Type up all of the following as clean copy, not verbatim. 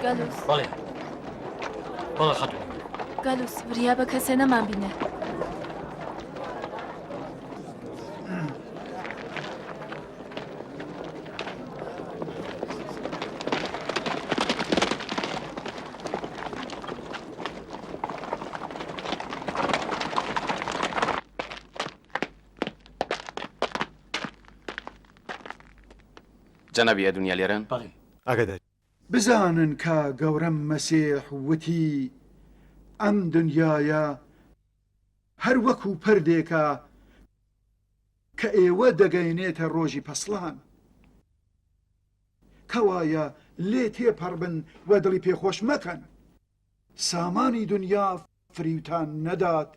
گالوس. بەڵێ. بەڵێ خاتوون. گالوس، وریا بە کەسێ نەمانبینێ. جەنابی ئەدونیا لێرەن؟ بەڵێ. ئاگاداری. بزانن کە گەورەم مەسیح وتی، ئەم دنیایە هەر وەکو پردێکە کە ئێوە دەگەینێتە ڕۆژی پەسڵان. کەوایە لێ تێپەڕبن و دڵی پێ خۆش مەکەن. سامانی دنیا فریوتان نەدات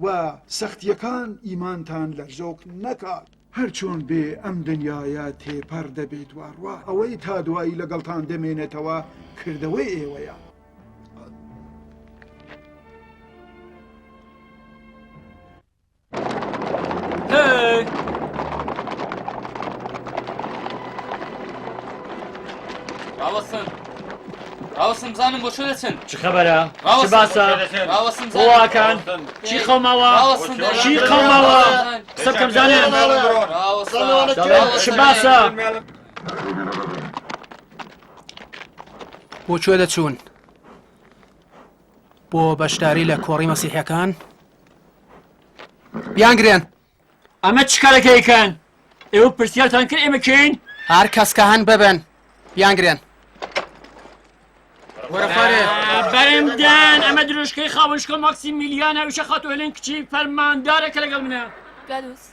و سەختییەکان ئیمانتان لەرزۆک نەکات. هەرچۆن بێ ئەم دنیایە تێپەڕ دەبێت و ئەڕوا، ئەوەی تا دوایی لەگەڵتان دەمێنێتەوە کردەوەی ئێوەیە. هەی! ڕاوەستن ڕاوەستن بزانم بۆ کوێ دەچن چ خەبەرە چ ڕاوەستن باسە ڕاوەستن بزانم بۆواکان چی قەوماوە ڕاوەستن دەرێن. چی قەوماوە قسە بکەم زانم ڕاوەستن دەڵێم چ باسە بۆ کوێ دەچوون؟ بۆ بەشداری لە کۆڕی مەسیحەکان؟ بیانگرێن. ئەمە چ کارێکە ئەیکەن؟ ئێوە پرسیارتان کرد ئێمە کێین؟ هەر کەس کە هەن ببن بیانگرێن. وەرە خوارێ. بەرم دەن ئەمە دروشکەی خاوەن شکۆ ماکسیمیلیانە ئەویشە خاتوو هێلێن کچی فەرماندارە کە لەگەڵ منە. گالوس.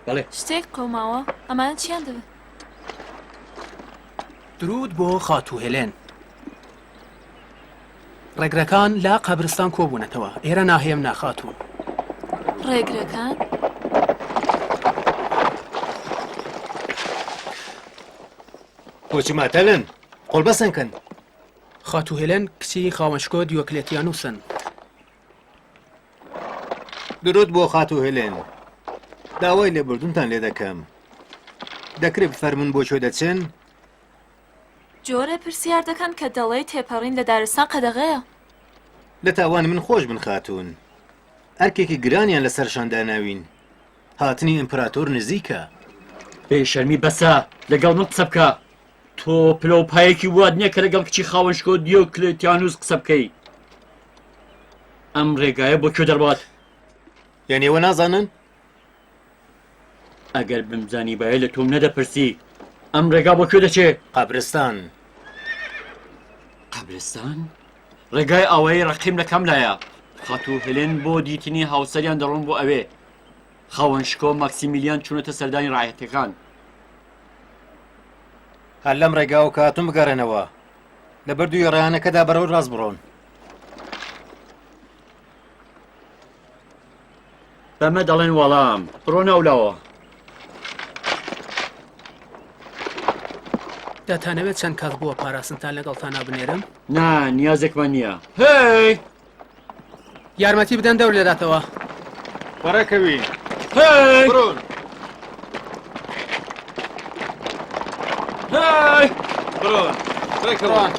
بەڵێ. شتێک قەوماوە ئەمانە چیان دەوێ؟ درود بۆ خاتوو هێلێن. ڕێگرەکان لە قەبرستان کۆبوونەتەوە. ئێرە ناهێمنە خاتوون. ڕێگرەکان؟ بۆچی ماتەلن؟ قۆڵبەسن کەن. خاتوو هێلێن کچی خاوەنشکۆ دیۆکلێتیانوسن. درود بۆ خاتوو هێلێن. داوای لێبوردنتان لێ دەکەم. دەکرێ بفەرموون بۆ کوێ دەچن؟ جۆرێ پرسیار دەکەن کە دەڵێی تێپەڕین لە دارستان قەدەغەیە. لە تاوانی من خۆش بن خاتوون. ئەرکێکی گرانیان لەسەر شان داناوین. هاتنی ئیمپراتۆر نزیکە. بێ شەرمی بەسە، لەگەڵ من قسە بکە. تۆ پلە و پایەکی وات نییە کە لەگەڵ کچی خاوەن شکۆ دیۆکلێتیانوس قسە بکەی. ئەم ڕێگایە بۆ کوێ دەڕوات؟ یان ئێوە نازانن؟ ئەگەر بمزانیبایە لە تۆم نەدەپرسی ئەم ڕێگا بۆ کوێ دەچێ؟ قەبرستان. قەبرستان؟ ڕێگای ئاوایی ڕەقیم لە کام لایە؟ خاتوو هێلێن بۆ دیتنی هاوسەریان دەڕۆن بۆ ئەوێ. خاوەن شکۆ ماکسیمیلیان چوونەتە سەردانی ڕایەتەکان. هەر لەم ڕێگاوە کە هاتوون بگەڕێنەوە. لەبەر دووی ڕێیانەکەدا بەرەو ڕاست بڕۆن. بەمە دەڵێن وەڵام. بڕۆ ناولاوە. دەتانەوێت چەند کەس بۆ پاراستنتان لەگەڵتانا بنێرم؟ نا، نیازێکمان نییە. هێی! یارمەتی بدەن دەور لێداتەوە. بەڕێکەوین. هێی! بڕۆن. هێی! بڕۆن. بڕێکەون.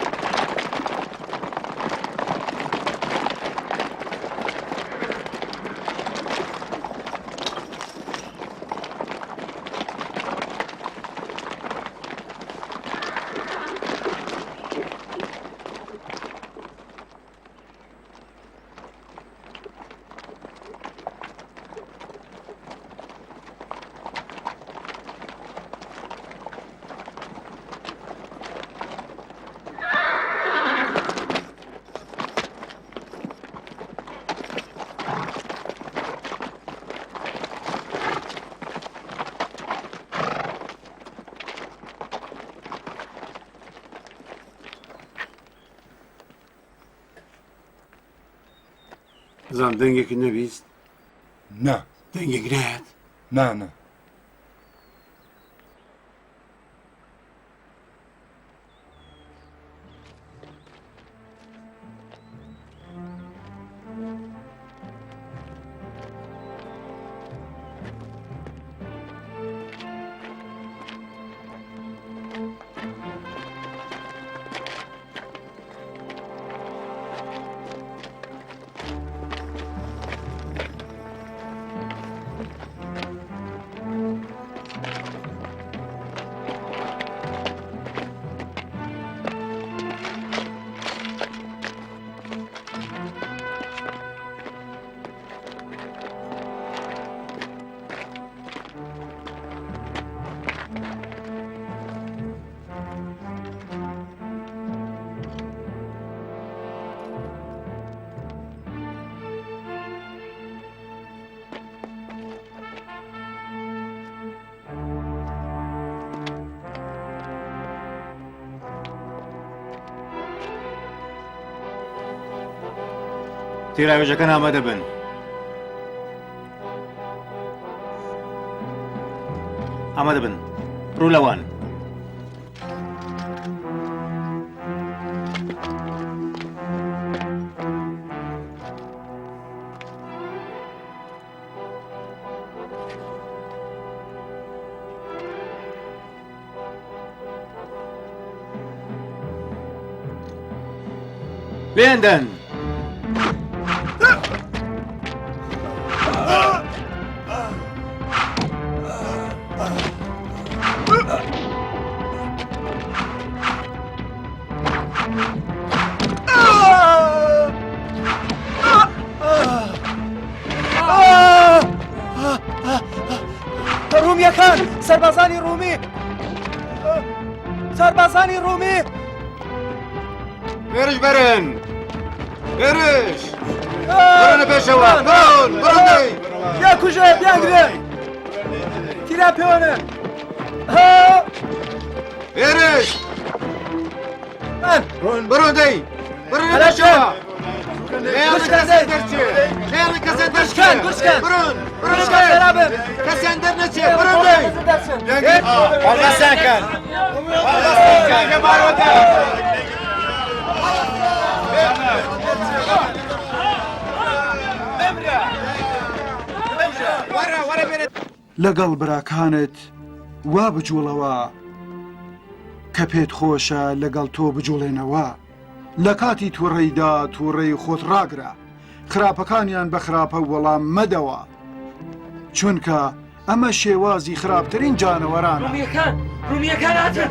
زان دەنگێکت نەبیست؟ نا. دەنگێک نایەت؟ نا نا. تیراوێژەکان ئامادە بن. ئامادە بن. ڕوو لەوان. لێیان دەن. ڕومیەکان سەربازانی ڕومی سەربازانی ڕومی هێرش بەرن هێرش بڕۆنە پێشەوە بڕۆن بڕۆن دەی یا کوژێ بیانگرێ تیرا پێوەنە هێرش بڕۆن دەی بڕۆنە پێشەوە کەسیان دەرنەچێ بڕۆن دەی هەڵبەسەکەن لەگەڵ براکانت وا بجوڵەوە کە پێت خۆشە لەگەڵ تۆ بجوڵێنەوە. لە کاتی توڕەیدا توڕەی خۆت ڕاگرە، خراپەکانیان بە خراپە وەڵام مەدەوە، چونکە ئەمە شێوازی خراپترین جانەوەرانە. ڕومیەکان ڕومیەکان هاتن.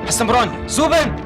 هەستن بڕۆن زوو بن.